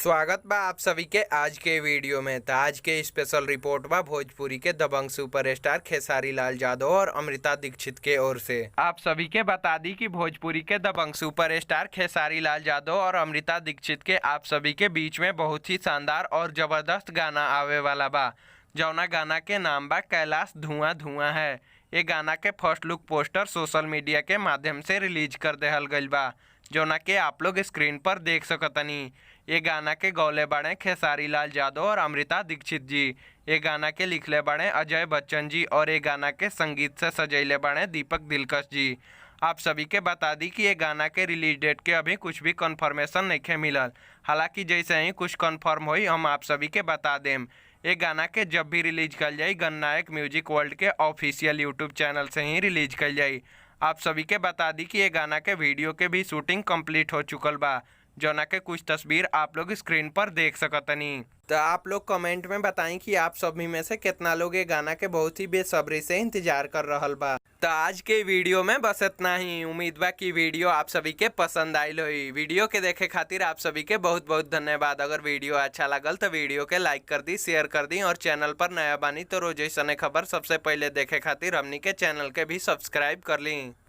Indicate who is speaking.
Speaker 1: स्वागत बा आप सभी के आज के वीडियो में। त आज के स्पेशल रिपोर्ट बा भोजपुरी के दबंग सुपरस्टार खेसारी लाल यादव और अमृता दीक्षित के ओर से। आप सभी के बता दी कि भोजपुरी के दबंग सुपरस्टार खेसारी लाल यादव और अमृता दीक्षित के आप सभी के बीच में बहुत ही शानदार और जबरदस्त गाना आवे वाला बा, जौना गाना के नाम बा कैलाश धुआं धुआं है। ये गाना के first look poster social media के माध्यम से रिलीज कर देहल गइल बा, जौना के आप लोग स्क्रीन पर देख सकतनी। ये गाना के गौले बाड़े खेसारी लाल यादव और अमृता दीक्षित जी। ये गाना के लिखले बाड़े अजय बच्चन जी और ये गाना के संगीत से सजैले बाड़े दीपक दिलकश जी। आप सभी के बता दी कि ये गाना के रिलीज डेट के अभी कुछ भी कंफर्मेशन नइखे मिलल। हालांकि जैसे ही कुछ कंफर्म होई, हम आप सभी के बता देम। ये गाना के जब भी रिलीज कल जाई, गणनायक म्यूजिक वर्ल्ड के ऑफिशियल यूट्यूब चैनल से ही रिलीज कल जाई। आप सभी के बता दी कि ये गाना के वीडियो के भी शूटिंग कंप्लीट हो चुकल बा, जौना के कुछ तस्वीर आप लोग स्क्रीन पर देख सकतनी। तो आप लोग कमेंट में बताएं कि आप सभी में से कितना लोग ये गाना के बहुत ही बेसब्री से इंतजार कर रहल बा। तो आज के वीडियो में बस इतना ही। उम्मीद बा कि वीडियो आप सभी के पसंद आइल होई। वीडियो के देखे खातिर आप सभी के बहुत बहुत धन्यवाद। अगर वीडियो अच्छा लागल तो वीडियो के लाइक कर दी, शेयर कर दी और चैनल पर नया बानी तो रोज ऐसने खबर सबसे पहले देखे खातिर हमनी के चैनल के भी सब्सक्राइब कर ली।